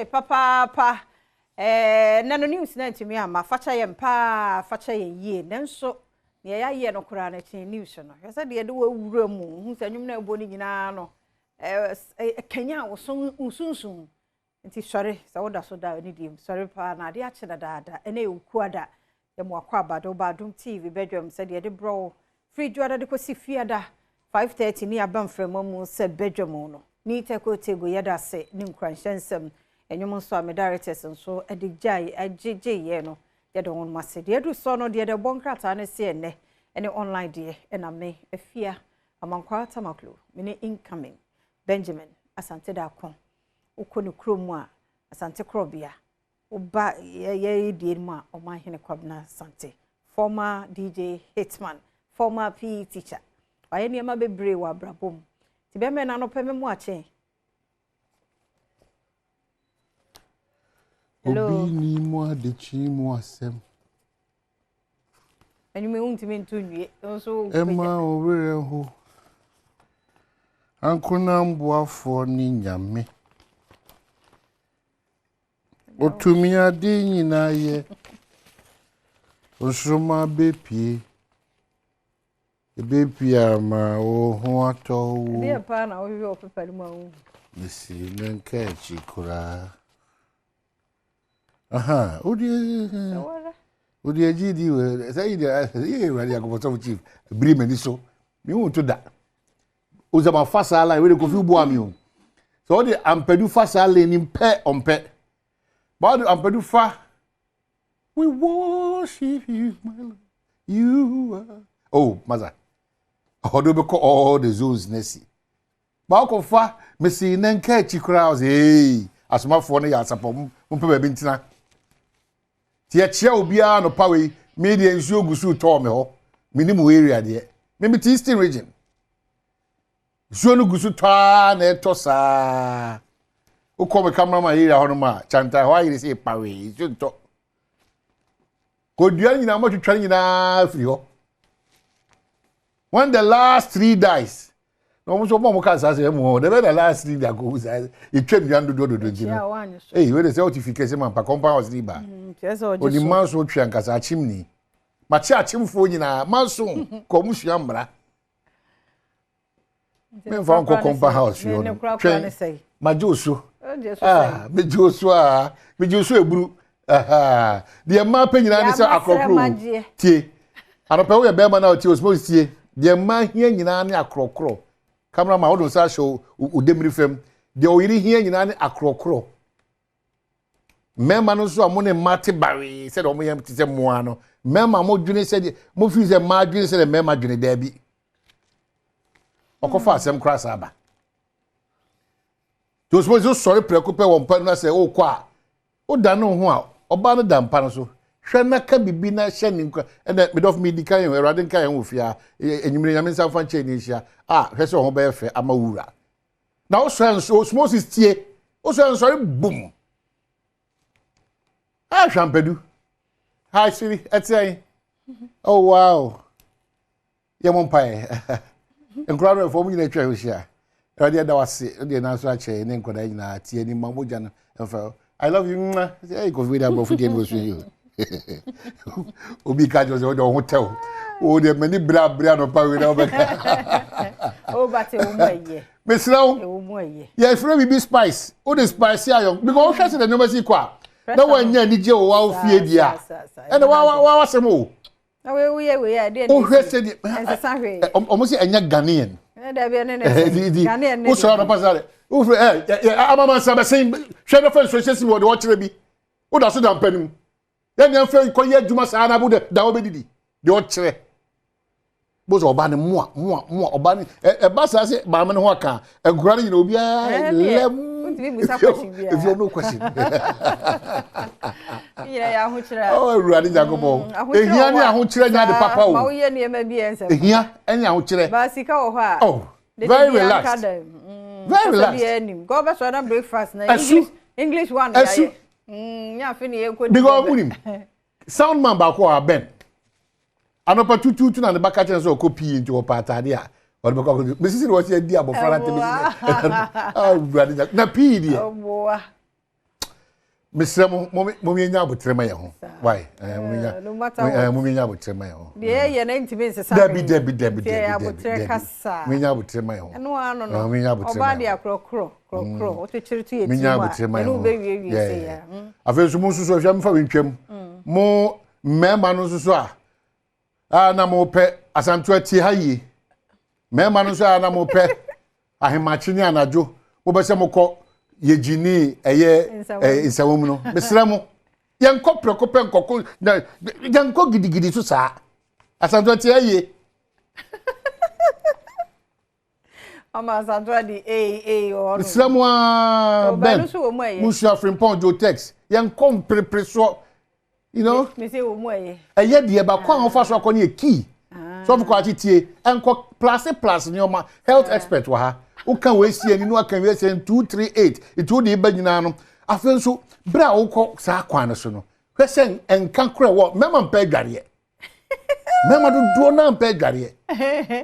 Papaapa. Ɛɛ, nnɛ no news no antumi amma. Fakyɛ yɛn paa, fakyɛ yɛn yie. Nanso, nea yɛayɛ no koraa no kyɛn news no. Hwɛ sɛ deɛ yɛde wo awura mu, wohu sɛ nnwom no a ɛbɔ no nyinaa no, ɛkanyan wo so, wo sunsum. Nti sɔre, sɛ woda so da a, ɛne deɛ mu. Sɔre paa na adeɛ akye dadaada. Ɛnɛ yɛ Okuada. Yɛma wakɔ aba de woba Adom TV badwam sɛdeɛ yɛde brɛ wo firi Dwoada de kɔsi Fiada 5:30 ne aba mframa mu sɛ badwam no. Ne Teko Tego yɛda ase ne nkuranhyɛ nsɛm. Ɛnwom nso a me directors nso de gyae agyegyeeɛ no, yɛde wɔn ase. Deɛ adu soɔ no, deɛ de bɔ nkrataa no si ɛnnɛ ne online deɛ ɛna me Afia Amankwaa Tamaklo, me ne incoming Benjamin Asante Daako. Wokɔ ne kurom a, Asante Korɔbea, woba yɛyɛ die mu a, Ɔmanhene Kwabena Asante, former DJ Hitman, former PE teacher. Wayɛ nneɛma bebree wɔ abrabɔ mu. Nti bɛrima no anɔpɛ me mu akyɛn. Hello. Obi ni mu adekye mu asɛm. Enyim wontumi nto nwie. Nso Ɛma wo werɛ ho. Ankonam boafoɔ ne Nyame. Otumi ade nyinaa yɛ. Nsoromma bepie. Ebepie ama wo ho atɔ wo. Ɛdeɛ paa na wohwehwɛ wɔ pepa no mu a wohu. Mesi me nka akyi koraa. Aha, wode agye di wɔ sɛ yi deɛ yɛ Awurade Nyankopɔn sɔfo chief biri m'ani so. Mehu to da. Wo sɛ mafa saa line wede Kofi boa me o. Sɛ wode ampadu fa saa lane ni mpɛ ɔmpɛ. Ba wode ampadu fa we worship you my Lord. You are. Oh, maza. Ɔde wobɛkɔ all the zones na si. Ba wokɔfa mesi ne nka akyi koraa ɔsɛ ee asomafoɔ no yɛ asapɔ mompɛ baabi ntena. Nti yɛkyea obiara anɔpa wei me deɛ nsuo gu so tɔɔ me hɔ. Menim wo area deɛ. Me mete Eastern region. Nsuo no gu so tɔa na ɛtɔ saa. Wokɔ me cameraman area hɔ nom a kyanta hɔ ayere sɛ pawee nsuo ntɔ. Kodua no nyinaa mɔtwitwa no nyinaa firi hɔ. When the last tree dies, na wɔn nso wɔn a wɔka saa sɛ ɛmu hɔ, the the last tree da kɔ saa yɛtwa nnua no dodoɔ dodoɔ nti no. Ee, wei de sɛ ɔte fi kɛse ma mpa compound house ni ba. Oni manso twe ankasa akyem ni. Makye akyemfoɔ nyinaa manso kɔ wɔn sua mmara. Memfa nkɔ compound house hɔ no. Twɛn magye wo so. Ah, megye wo so ah, megye wo so eburu. Deɛ mmaa pɛ nyinaa ne sɛ akorɔkorɔ o. Tie. Anɔpɛ woyɛ bɛrima na ɔtie osimosi tie. Deɛ mmaa hia nyinaa ne akorɔkorɔ. Cameraman wode nsa ahyɛ wo demiri fam. Deɛ ɔyere hia nyinaa ne akorɔkorɔ. Mmarima no nso a mo ne mmaa te bawee sɛdeɛ wɔn yɛ te sɛ mmoa no. Mmarima mo dwene sɛdeɛ mo fi sɛ mmaa dwene sɛdeɛ mmarima dwene daabi. Ɔkɔfa asɛm koraa saa ba. Nti osimosi so sɔre prɛko pɛ wɔ mpa no na sɛ ɔrekɔ a wodane wo ho a ɔbaa no da mpa no so hwɛ na ka biribi na hyɛ ne nkura ɛnɛ medɔfo medi kan yɛn awurade nka yɛn wɔ fie ha enyimire nyame nsa mfa nkyɛn ne nhyia a hwɛ sɛ ɔho bɛyɛ fɛ ama wura na wosɔre nso osmosis tie wosɔre nsɔre bum a hwɛ ampadu hi siri ɛte ayi oh wow yɛ mo mpaeɛ nkora no ɛfɔ mu nyinaa atwa ahyia awurade ɛda wase ɛde ɛnan so akyɛ ne nkwadaa nyinaa tie ne ma mogya no ɛmfa i love you nwa ɛyɛ kɔfi wei de aborɔfo deɛ ne wɔsua yi o obi ka kyerɛ sɛ wode ɔho tɛw o deɛ m'ani bere abere anɔpa wei na wobɛka mesrɛ wo yɛfrɛ biribi spice wode spice ayɔ because wohwɛ sɛ deɛ nneɛma si kɔ a na woanya anigye wɔ wo fie deɛ a ɛna wawasɛm o Na wei woyɛ wei a ɛdeɛ wohwɛ sɛdeɛ ɛnsesa hwee. Ɔmo sɛ ɛnyɛ Ghanaian. Ɛnɛ dɛbi ɛne ne sɛ Ghanaian ne. Wosɔrɔ anɔpa sáré wofiri ɛ ɛ amama nsa bɛsɛn hwɛ ne fɛ nsuo hyɛ si mi wɔde ɔkyerɛ bi woda so da mpa no mu yɛn nyɛ nfɛ kɔ yɛ adwuma saa na abo dɛ da wɔbɛdidi deɛ ɔkyerɛ bó sɛ ɔba ne mmoa mmoa mmoa ɔba ne ɛba saa sɛ maame no ho aka nkura no nyina obiara lɛm efi ɔno kwasi ɔ awurade nyankopɔn ehia ne ahokyerɛ nya de papa o ehia ne ahokyerɛ oh very relaxed very relaxed ɛsu English one ɛsu because wunim sound man baako a abɛn anɔpa tutuutu na ne ba ka kyerɛ sɛ ɔkɔ pii nti ɔpɛ ataade a ɔde bɛkɔ akɔdu mesisi na wɔsi adi abɔfra no atɛm awurade na pii deɛ. Mesrɛ mo, mo yɛnya abotrɛ ma yɛn ho. Why? Eh, mo yɛnya no matter what. Mo yɛnya abotrɛ ma yɛn ho. Deɛ ɛyɛ no ntumi nsesa. Dabi dabi dabi dabi dabi. Abotrɛ kasa. Mo yɛnya abotrɛ ma yɛn ho. Ɛno ano no. Mo yɛnya abotrɛ ma Ɔbaa yɛn deɛ ho. akorɔkorɔ korɔkorɔ. Wokyekyere to yɛ Mo ti yɛnya mu a. abotrɛ ma yɛn Ɛno ho. wobɛwiewie sɛ ya. Afei nso mo nso so ahwɛ mfa ntwam. Mo mmarima no nso so a a na mo pɛ asanto atie ha yie. Mmarima no nso a na mo pɛ ahemakye ne anadwo mobɛ sɛ mokɔ yɛgyini ɛyɛ nsɛwom no mesrɛ mo yɛnkɔ prɛko pɛ nkɔko na yɛnkɔ gidigidi so saa asanto atie ha yie. Ɔma asanto adi ee ee wɔ hɔ no. Mesrɛ mo aa Ɔbaa Ben no nso wɔ mu ɛyɛ. Musua Frimpong Joe Tex yɛnkɔ mprepre soɔ you know. Mese wɔ mu ɛyɛ. Ɛyɛ deɛ baako a wɔfa so akɔ no yɛ key. Sɔfo kɔ akyi tie ɛnkɔ plase plase nneɛma health expert wɔ ha woka wei sie ni na waka wei sie 2 3 8 nti wode ba nyinaa no. Afei nso bere a wokɔ saa kwan no so no, hwɛ sɛ nka korɛ wɔ mmarima mpɛ adwareɛ, mmarima dodoɔ naa mpɛ adwareɛ.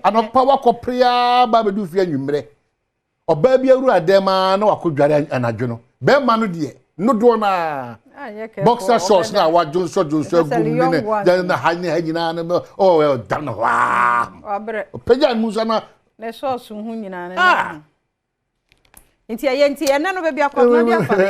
Anɔpa wakɔ prea ba abɛdu fie anwummerɛ, ɔbaa bi awura dɛm ara na wakɔ dware anadwo no. Bɛrima no deɛ nodoɔ naa boxer shorts na wadwo nsɔ dwo nsɔ agu mu ne ne na ha ne ha nyinaa no ɔ ɔda no hɔ aa ɔpagya mu nso na Ne shorts ho nyinaa ne ah nti ɛyɛ nti ɛnɛ no baabi akɔtena bi afa no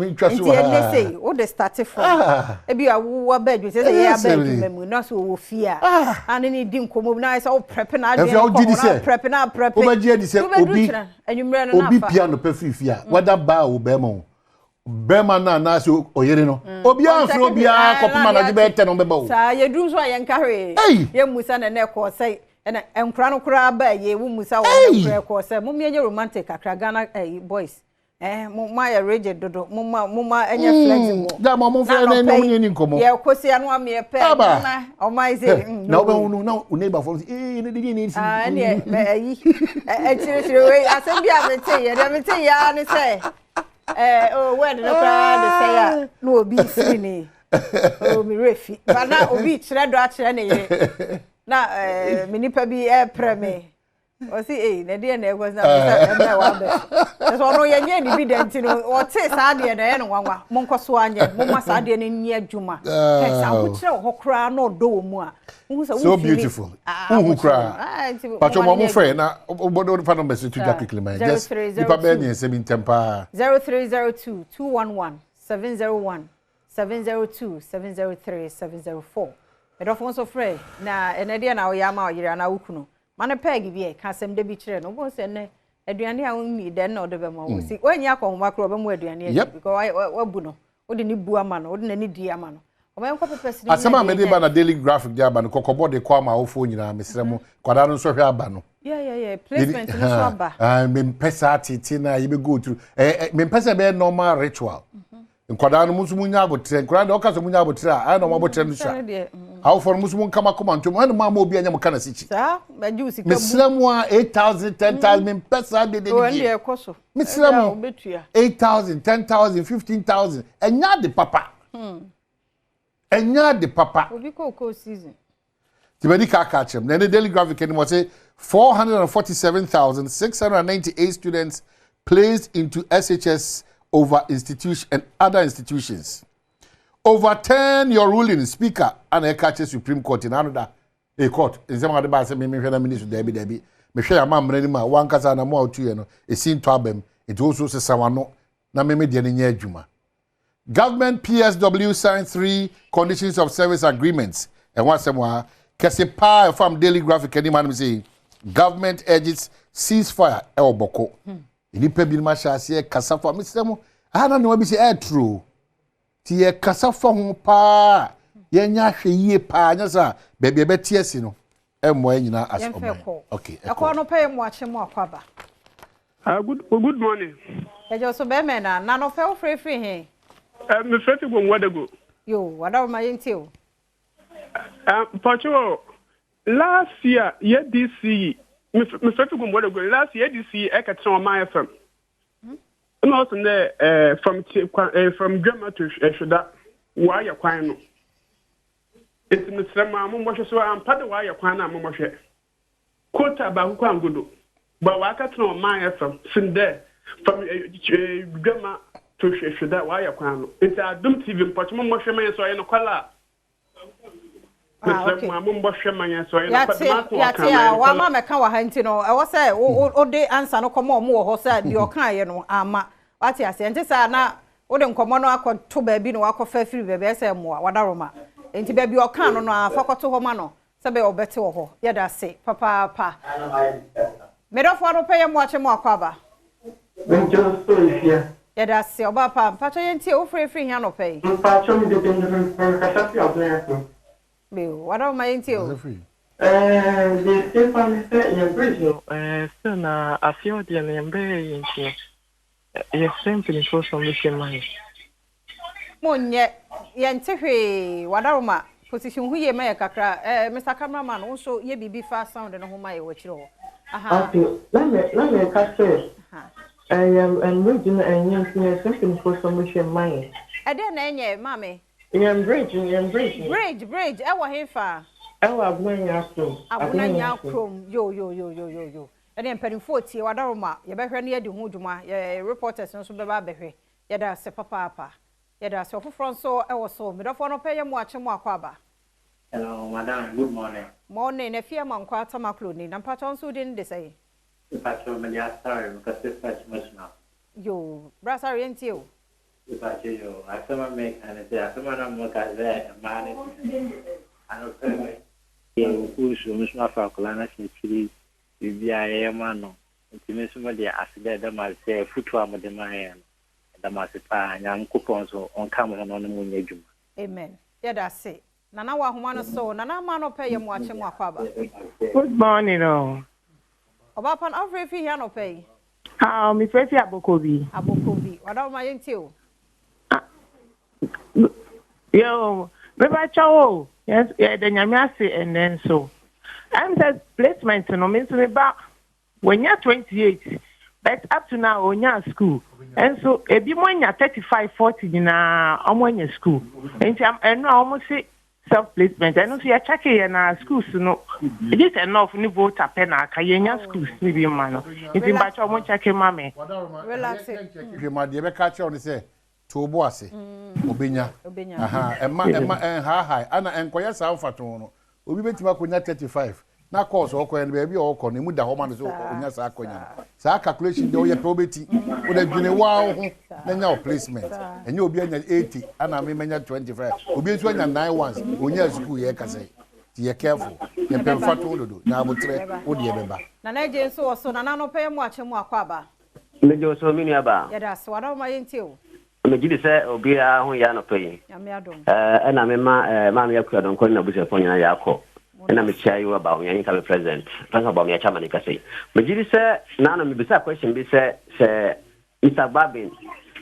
nti ɛnɛ sei wode start from ebi a wowɔ ba adwuma sɛ yɛ aba adwuma mu na so wɔ fie a a ne ne di nkɔmmɔ bi na ayɛ sɛ wo prep na adwene kɔ hɔ na prep na prep. Wobɛgye adi sɛ obi anwummerɛ no obi pia no pɛ firi fie a, whether baa o bɛrima o, bɛrima no anaasɛ ɔyere no, obiara mfiri obiara kɔpem anadwo bɛyɛ 10 ɔbɛba o. Saa yɛduru nso a yɛnka hwee, yɛmmu sa na ɛnɛ ɛkɔɔ sɛ ɛna nkora no koraa ba yɛ wo mu sa wɔn nkora ɛkɔɔ sɛ mo yɛnyɛ romantic kakra. Ghana boys, mo mo ayɛ rigid dodo. Mo ma ɛnyɛ flexible. Da mo mo fɛ ne ne mo nye ni nkɔmɔ. Yɛ kosi ano ami ɛpɛ na ɔmo ayɛ sɛ. Na wobɛhu no na wo neighbor fɔ no sɛ ee ne de ne si. Aa ɛneɛ mɛ ɛyi ɛkyerɛkyerɛ wei asɛm bi a mete yɛ deɛ mete yɛ ara ne sɛ o word no koraa de sɛ a na obi siri ne o mi werɛ fi ba na obi kyerɛ dɔ akyerɛ ne yere na me nipa bi ɛɛprɛ me ɔsi ee na deɛ na ɛkɔ na sɛ ɛmɛ wabɛ so sɛ ɔno yɛnyɛ ne bi da nti no ɔte saa deɛ na ɛyɛ no nwanwa. Monkɔ so anyɛ momma saa deɛ no nyɛ adwuma ɛ sɛ ahokyerɛ wɔ hɔ koraa na ɔdɔ wɔ mu a wohu sɛ so beautiful wohu koraa patro mo mo frɛ na wobɔde fa numbers to dwa quickly man, just nipa bɛyɛ 3 bi ntɛm paa. 0302 211 701, 702, 703, 704. Ɛdɔfo nso frɛ na ɛnɛ deɛ na woyɛ ama ɔyere anaa wo kunu ma no pɛɛgi bi ɛ ka asɛm da bi kyerɛ no. Wobɛhu sɛ nnɛ aduane a wonni dɛn na ɔde bɛma wo si woanyi akɔhoma korɔ ɔbɛmu aduane adi because wabu no, wode ne bu ama no, wode n'ani di ama no. Ɔbɛnkɔ pɛpɛ sini. Asɛm a mede ba na Daily Graphic de aba no, kɔkɔbɔ de kɔ ama awofoɔ nyinaa. Mesrɛ mo, kwadaa no nso hwɛ aba no. Yeah, placement no so aba. Mempɛ saa tete no a yɛbɛ go through. Mempɛ sɛ ɛbɛyɛ normal ritual. Nkwadaa no mo nso munya abotrɛ. Nkwadaa deɛ ɔka sɛ munya abotrɛ a ayɛ na ɔmo abotrɛ no sua. Awofoɔ no mo nso mo nkama kɔma ntom ɛna mo ama obi anya mo ka na sikyi. Saa bɛgye wo sika bu. Mesrɛ mo a 8,000, 10,000, mempɛ saa dede no bie. Ɛndeɛ ɛkɔ so. Mesrɛ mo, 8,000, 10,000, 15,000, ɛnyɛ ade papa, ɛnyɛ ade papa. Obi kɔ season. Tí bɛ di kaaka kyerɛ mu na ɛne Daily Graphic anim wɔsɛ 447,698 students placed into SHS over institution and other institutions. Overturn your ruling, Speaker ana ɛka kyerɛ Supreme Court na ano da a court nsɛm a wɔde ba asɛ mímí hwɛ na mi ni so. Dɛbi dɛbi, mehwɛ yɛ ama mmerɛ no mu a wankasa na mo a wotu yɛ no esi ntɔ abam nti woso sesa wano na mímí deɛ no nyɛ adwuma. Government PSW signed three conditions of service agreements. Ɛho asɛm wɔ ha kɛse paa ɛfam Daily Graphic anim hanom sɛ government urges ceasefire ɛwɔ Bawku. Nnipa binom ahyɛ aseɛ kasa fa mesrɛ mo aha na nneɛma bi sɛ ɛɛturo nti yɛkasa fa ho paa, yɛnyɛ ahwɛ yie paa nyɛ sɛ a baabi a ɛbɛte asi no ɛmmoa yɛn nyinaa as ɔman. Okay, ɛkɔ no pɛ yɛ mu akye mu akɔ aba. Good morning. Ɛjɔ so bɛrima na nɔpɛ wofrɛ firi he? Mefrɛ fi Gwongwadago. Yo, wadawoma yɛntie o. Mpacho, last year yɛ DCE, mefrɛ fi Gwongwadago, last year yɛ DCE ɛkɛtena Ɔman FM. Ɛna ɔsɛ dɛ from Dwama to Hweda wɔayɛ kwan no. Nti mesrɛ mo a mommɔhwɛ so ampa de wɔayɛ kwan no a mommɔhwɛ. Kota baako kɔ angodo. Ba wɔakɛtena Ɔman FM sen dɛ from Dwama. to Hwehweda wɔayɛ kwan no. Nti Adom TV mpɔkyɛ mommɔ hwɛ ma yɛn sɛ ɔyɛ nokware a. Ah, Mesrɛ okay. mo a mommɔ hwɛ ma yɛn sɛ ɔyɛ nokware. Yɛate, Dɛm aso yɛate ɔka no a ɔyɛ nokware. wama mɛka wɔ ha nti no, ɛwɔ sɛ wode ansa no kɔma ɔmo wɔ hɔ sɛ deɛ ɔkaeɛ no ama. Wate aseɛ, nti saa na wode nkɔmmɔ no akɔto baabi na wakɔfa afiri baabi ɛsɛ mmoa wadaroma. Nti baabi ɔka no no afa kɔto hɔ ma no sɛ bɛyɛ ɔbɛte wɔ hɔ. Yɛda ase papaapa. Medɔfoɔ no pɛ yɛ mmoakye mo akɔ aba. Menkyɛn so efia. Yɛda ase ɔbaa pa. Mpakyɛ yɛntie wofiri firi hia nɔpɛ yi. Mpakyɛ mi de mekasa fi abena so. Bio, wadaroma yɛntie o. Deɛ etie pa ne sɛ yɛn bridge no still na afei ɔdeɛ no yɛn bɛyɛ yɛn nti no yɛsrɛ mpanimfoɔ sɛ wɔbɛhyɛ ma yɛn. Monyɛ yɛnte hwee wadaroma position ho yie ma yɛ kakra. Mr. Cameraman, wo nso yɛ biribi fa sound no ho ma yɛ wɔ akyire hɔ. Aha. Okay, na meka sɛ yɛn bridge no ɛnyɛ nti yɛsrɛ mpanimfoɔ sɛ wɔbɛhyɛ ma yɛn. Ɛdeɛ na ɛnyɛ maame? Yɛn bridge no, yɛn bridge no. Bridge ɛwɔ he fa? Ɛwɔ Abona Kurom. Abona Nya kurom. Yo yo yo yo yo yo. Ɛne mpanimfoɔ tie wadaroma yɛbɛhwɛ ne yɛdi ho dwuma. Yɛ reporters nso bɛba abɛhwɛ. Yɛda ase papaapa. Yɛda ase. Ɔfoforɔ nso ɛwɔ so. Medɔfoɔ no pɛ yɛ mo akye mo akɔ aba. Hello, madam. Good morning. Morning. Efie ma nkɔ atama ni. Na mpakyɛ nso di ne de sɛ. Mpacho me de asare because it's such much now. Yo, bra sare yɛntie o. Mpacho yo, asɛm a meka ne sɛ asɛm a na mo ka sɛ mmaa ne anɔpɛ me yɛ wɔ so me so afa akwadaa no ahyɛ akyiri biribiara yɛyɛ ma no nti me nso mede ase dɛ ɛda mo ase sɛ afutuo a mode ma yɛn no ɛda mo ase paa. Nyankopɔn nso ɔnka mo ho na ɔne mo nyɛ adwuma. Amen. Yɛda ase. Nana wɔ ahoma no so. Nana ama no pɛ yɛ mo akye mo akɔ aba. Good morning, oh. Ɔbaa pa no afrɛ fi hia nɔpɛ yi. Ah, me frɛ fi Abokobi. Abokobi. Wadaroma yɛntie o. Yo, me ba kyɛw o. Yes, yɛda Nyame ase ɛnnɛ nso. Ɛm sɛ placement no, me nso me ba wɔnya 28, but up to now onya school. Ɛnso ebi mo anya 35, 40 nyinaa ɔmo anya school. Nti ɛno a ɔmo se self placement ɛno nso yɛkyɛke yɛ na schools no gye sɛ North ne Volta pɛ na aka yɛnya schools ne bi ma no. Nti mpakyɛ ɔmo nkyɛke ma me. Relax. Hwɛ ma deɛ bɛka kyerɛ wo ne sɛ to wo bo ase, obenya. Obenya. Aha, ɛma ɛnhaahae ana ɛnkɔyɛ saa mfato no obi bɛtumi akɔnya 35 na course ɔkɔyɛ no baabi a ɔkɔ no emu da hɔ ma no so ɔnya saa akɔnya no saa calculation deɛ ɔyɛ pɛ wobɛti wode dwene waa wo ho na nya wo placement. Ɛnyɛ obi anya 80 ana me manya 25, obi nso anya 9 ones onya sukuu. Yɛ kasa yi nti yɛ careful, yɛpɛ mfato dodo na abotrɛ wo deɛ bɛba. Nana Agye nso wɔ so. Nana no pɛ yɛ mo akye mo akɔ aba. Megye so, me nua baa. Yɛda ase. Wadaroma yɛntie o. Megye di sɛ obiara ho yɛ anɔpɛ yi. Nyame adom. Ɛna mema maame Akua Dɔnkɔ ne n'abusuafoɔ nyinaa yɛ akɔ. Ɛna mekyia yi wɔ Bawumia yinka me president Bawumia chairman kasa yi. Megye di sɛ naano mebisa question bi sɛ Mr. Bagbin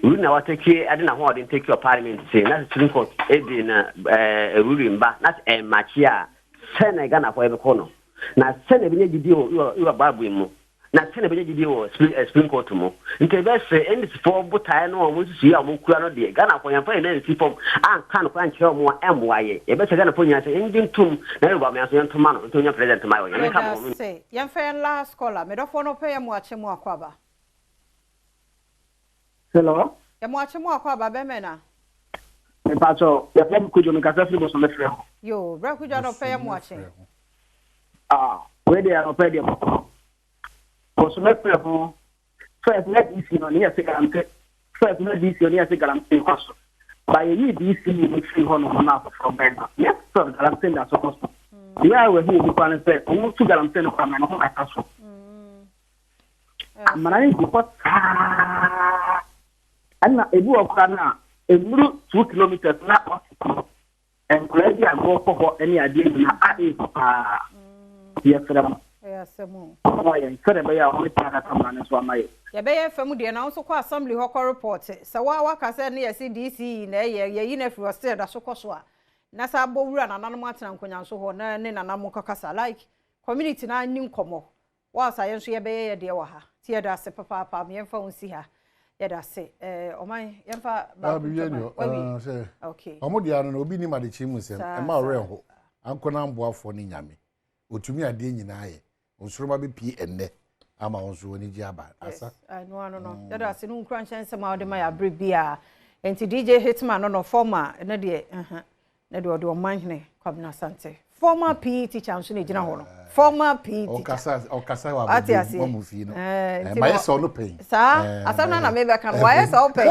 rule na watake ade na hoɔden take your parliament se na Supreme Court edi na ruling ba na sɛ ɛmakye a sɛ na Ghanafoɔ yɛbɛkɔ no na sɛ na ɛbɛnya gyidie wɔ wɔ Bagbin mu na sɛ na ɛbɛnya gyidie wɔ Supreme Court mu. Nti ɛbɛsɛ NDCfoɔ botaeɛ no a wɔn nsusuiɛ a wɔn kura no deɛ Ghanafoɔ yɛmfa yɛn nan nsi fam anka no koraa nkyerɛ wɔn a ɛmmoa yɛ. Yɛbɛsɛ Ghanafoɔ nyinaa sɛ yɛngye ntom na yɛrɛ Bawumia so yɛntoma no nti onya president ma yɛ. Nyame ka Yɛda mo ho. ase. Yɛmfa yɛn last caller. Medɔfoɔ no pɛ yɛ mo akye mo akɔ aba. Hello. Yɛ mo akye mo akɔ aba bɛmɛ na. Mpatsɔ, yɛfrɛ me Kojo, mekasa firi Bosome frɛ ho. Yo, brɛ Kojo no pɛ yɛ mo akye. Ah, wei deɛ anɔpɛ deɛ bɔkɔ. Bosome frɛ ho. First na DC no ne yɛ sɛ galamsey. First na DC no ne yɛ sɛ galamsey kɔ so. Ba yɛyi DC no firi hɔ nom na afoforɔ bɛn no. Yɛ sɛ galamsey da so kɔ so. Deɛ a wɔahu wɔ nipa no sɛ ɔmo tu galamsey no kɔ amena no ho aka so. Amena no gu hɔ saa. Ɛna ebi wɔ koraa no a emuru 2 kilometers na ɔte kɔ nkwadaa bi a wɔkɔ hɔ ne adeɛ nyinaa a ɛɛfu paa. Yɛsrɛ mo. Ɛyɛ asɛm o. Ɔmo ayɛ sɛdeɛ ɛbɛyɛ a wɔn ti akata mmara no so ama yɛ. Yɛbɛyɛ fam deɛ na wo nso kɔ assembly hɔ kɔ report sɛ wa waka sɛ ne yɛsi DC na ɛyɛ yɛyi no afiri hɔ sɛ ɛda so kɔ so a na sɛ abɔ wura nananom atena nkonnwa so hɔ na ne nananom kɔkasa like community na ani nkɔmmɔ wɔasa yɛn nso yɛbɛyɛ yɛ deɛ wɔ ha nti yɛda ase papaapa. Yɛmfa wo nsi ha. Yɛda ase. Ɔman yɛmfa baako ntwam. Wawie. Sɛ ɔmo deɛ ano no obi nim adekye mu nsɛm ɛma ɔwerɛ ho ankɔ na mboafoɔ ne Nyame otumi adeɛ nyinaa yɛ nsoroma bɛpie ɛnnɛ. Ama wo nso w'ani gye aba. Asa. Ɛno ano no. Yɛda ase no nkura nhyɛ nsɛm a wode ma yɛ abere biara. Nti DJ Hitman no no former ɛno deɛ ɛhɛn ne deɛ ɔde Ɔmanhene Kwabena Asante. Former PE teacher nso na egyina hɔ no. Former PE teacher. Ɔkasa ɔkasa wɔ abɔdwe mu ɔmo fie no. Ɛɛ mayɛ sɛ ɔno pɛn. Saa asɛm no na mebɛka no wayɛ sɛ ɔpɛn.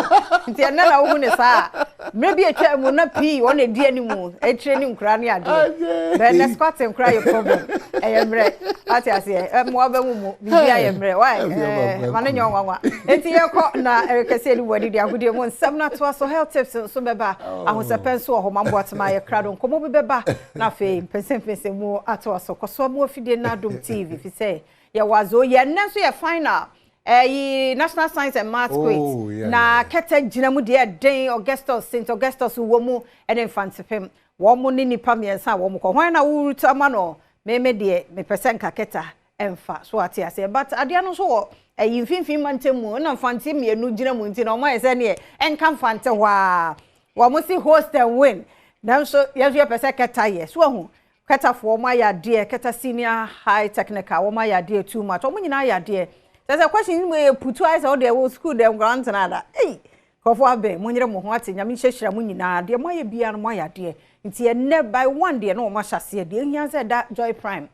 Nti ɛnɛ na wohu ne saa. Mmerɛ bi atwa mu na PE ɔna edi anim etire ne nkura ne adeɛ. Bɛn na squatting kura yɛ problem. Ɛyɛ mmerɛ. Ate aseɛ. Mmoa bɛ mu mu. Biribi ayɛ mmerɛ. Why? Ɛɛ ma ne nyɛ ɔnwanwa. Nti yɛkɔ na ɛrekɛseɛ ne wɔ adidi agodie mu nsɛm no atoa so health tips nso bɛba. Ahosɛpɛ nso wɔ hɔ ma mboatema yɛ krado nkɔmmɔ bi bɛba na afei mpɛnsɛmpɛnsɛ mu atoa so. Kɔsoa mu afidie no Adom TV fi sɛ yɛwɔ azo yɛn nnɛ nso yɛ final ɛyi National Science and Maths quiz Oh, yeah, na kɛtɛ gyina mu deɛ ɛden Augustus St Augustus wɔ mu ɛne Mfantsipim wɔn mo ne nipa mmiɛnsa a wɔn kɔ hwan na wɔretu ama no meme deɛ mepɛ sɛ nka kɛta ɛmfa so ate aseɛ, but adeɛ no nso wɔ ɛyi mfimfini mantam mu ɛna Mfante mmienu gyina mu nti na wɔn ayɛ sɛ neɛ ɛnka Mfante hɔ a wɔn si host and win, nanso yɛn nso yɛpɛ sɛ kɛta yɛ so ahu kɛtafoɔ wɔn ayɛ adeɛ. Kɛta Senior High Technical wɔn ayɛ adeɛ too much, wɔn nyinaa ayɛ adeɛ sɛ question yi mu yɛ putu ayɛ sɛ ɔdeɛ wɔ school dɛm koraa ntena da ɛyi nkurɔfoɔ abɛn mo nyere mo ho ate. Nyame nhyɛhyira mo nyinaa deɛ mo ayɛ biara no mo ayɛ adeɛ. Nti ɛnɛ by 1 deɛ na wɔn ahyɛ aseɛ deɛ ehia sɛ da Joy Prime,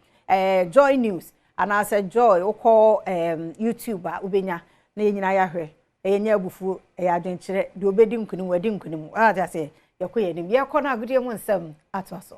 Joy News anaasɛ Joy wokɔ YouTube a wobɛnya na yɛn nyinaa yɛahwɛ. Ɛyɛ nyɛ abufuo, ɛyɛ adwenkyerɛ deɛ obɛdi nkunim wɔadi nkunim. Ate aseɛ, yɛkɔ yɛn anim, yɛkɔ no agodie mu nsɛm atoa so.